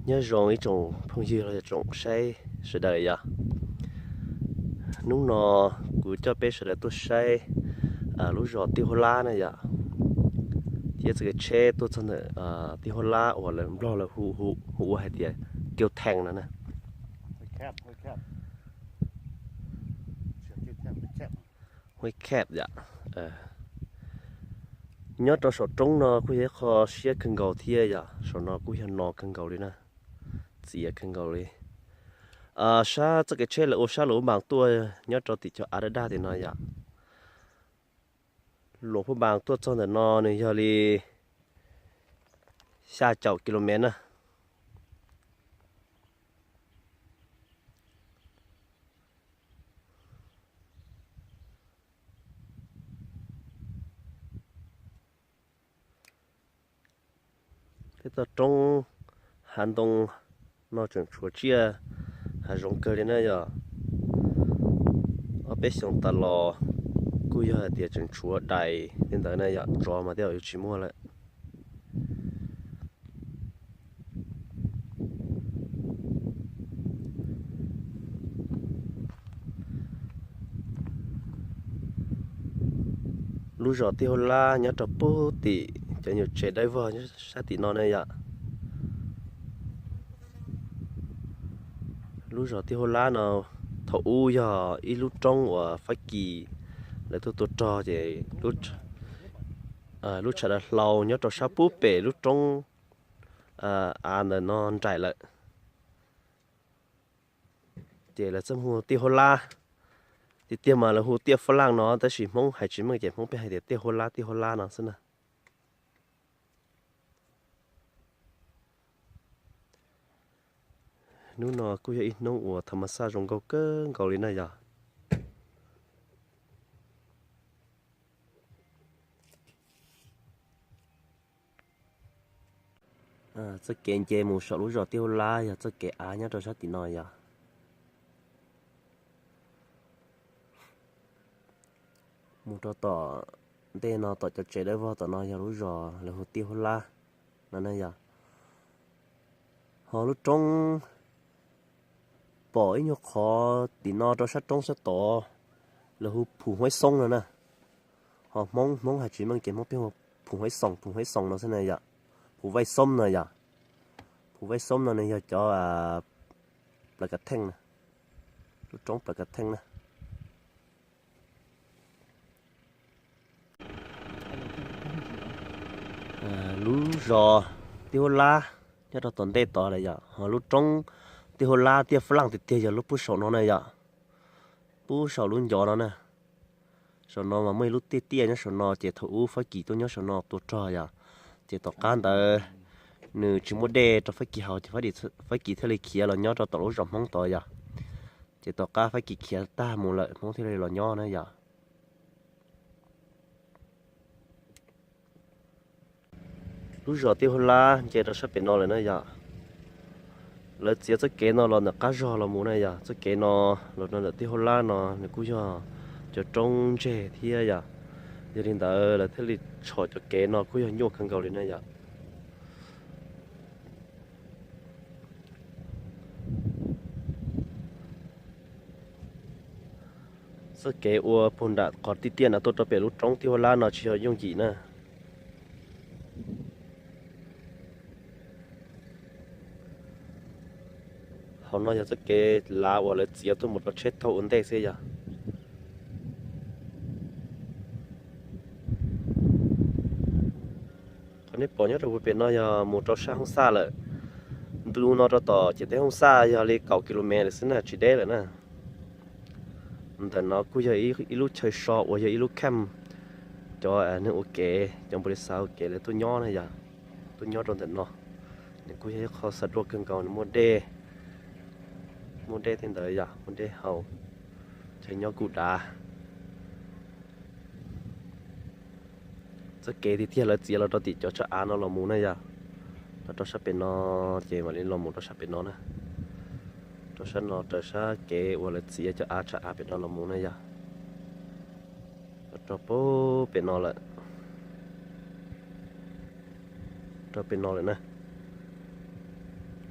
Nyob zoo ib tsoom phooj ywg los yog tsoom saib sawv daws yom. Hnub no kuv coj peb sawv daws tuaj saib lub zos Tiaj Huab Lab na yom, thiab txoj kev tsheb tuaj txog ntawm Tiaj Huab Lab uas lawv Nplog lawv hu hu ua hais tias Kiu Theej no na. Huab Khab yom. Nyob rau saum roob no kuj yog ib qho siab kawg nkaus thiab yom, saum no kuj yog no kawg nkaus li na, txias kawg nkaus li. Sab txoj kev tsheb lawv ua sab Luas Phab Npas tuaj nyob rau tim cov av daj daj tim no yom. Luas Phab Npas tuaj txog ntawm no nws yog li xya caum ki lo mev na. Tej toj roob hav ntoo no tseem tshuav tsiaj hav zoov kawg li na yom. Ob peb xyoos tas los kuj yog hais tias tseem tshuav dais li ntawd na yom, tsov mas tej zaum yuav tsis muaj lawm. Lub zos Tiaj Huab Lab nyob rau pem tim cov nyuam tsev dawb vog sab tim no ne yom. Lub zos Tiaj Huab Lab no thaum ub yog ib lub roob uas Fab Kis lawv tuaj tua rog ces lub tshav dav hlau nyob rau sab pub pem lub roob av ntawm no nraim lawm, ces lawv txawm hu Tiaj Huab Lab. Tiag tiag mas lawv hu Tiaj Huab Laj no, tab sis Hmoob hais tsis meej ces Hmoob pheej hais tias Tiaj Huab Lab, Tiaj Huab Lab no xwb na. Hnub no kuj yog ib hnub uas tha mas xaj zoo nkauj kawg nkaus li na yom. Txoj kev nce mus saum lub zos Tiaj Huab Lab yog txoj kev av nyob rau sab tim no yom. Mus rau tom ntej no tom cov tsev dawb vog tom no yog lub zos lawv hu Tiaj Huab Lab no na yom. Ho lub roob pom ib nyuag qhov tim no rau sab roob sab tod lawv hu Phum Huaib Xoob no na. Ho Hmoob, Hmoob hais tsis meej ces Hmoob pheej hu Phum Huaib Xoos, Phum Huaib Xoos no xwb na yom. Phum Vaij Xoob no yom. Phum Vaij Xoob no nws yog cov Plaws Kav Theej na, lub roob Plaws Kav Theej na. Lub zos Tiaj Huab Lab nyob rau tom ntej tod lawm yom, ho lub roob Tiaj Huab Lab, Tiaj Huab Laj tiag tiag yog lub pub saum no na yom, pub saum lub ncov no na. Saum no mas muaj ib lub tiaj tiaj nyob saum no ces thaum ub Fab Kis tuaj nyob saum no tua rog yom, ces tom qab ntawd nws tsis muaj dej rau Fab Kis haus ces Fab Kis thiaj li khiav los nyob rau tom lub zos Hmoob tod yom. Ces tom qab Fab Kis khiav tag mus lawm Hmoob thiaj li los nyob na yom. Lub zos Tiaj Huab Lab nce rau sab pem no lawm na yom. Lawv txiav txoj kev no los ntawm qab zog los mus na yom, txoj kev no los rau ntawm Tiaj Huab Lab no nws kuj yog cov roob ntseg thiab yom. Yog li ntawd lawv thiaj li tshom cov kev no kuj yog nyuaj kawg nkaus li na yom. Txoj kev ua puag nram qhov tiaj tiaj no tuaj rau pem lub roob Tiaj Huab Lab no tsis yog yooj yim na. Hauv no yog txoj kev lav uas lawv txiav tuaj mus rau tsheb taug ua ntej xwb yom. Qhov nej pom nyob rau puag pem no yog mus rau sab Hoob Xaj lawm. Ntu no rau tom ciam teb Hoob Xaj yog li kaum ki lo mev lawm xwb na, tsis deb lawm na. Ntawm no kuj yog ib lub chaw so uas yog ib lub camp cov neeg ua kev, cov npau li xav ua kev lawv tuaj nyob na yom. Tuaj nyob rau ntawm no, nws kuj yog ib qho xav dua kawg nkaus, nws muaj dej, muaj dej tej ntawd yom, muaj dej haus, chaw nyob kuj dav. Txoj kev tiag tiag lawv txiav los rau tim cov tshav av no los mus na yom. Los rau sab pem no ces mam li los mus rau sab pem no na. Rau sab no raws sab kev uas lawv txiav cov av tshav av pem no los mus na yom. Los rau pem no lawm. Rau pem no lawm na.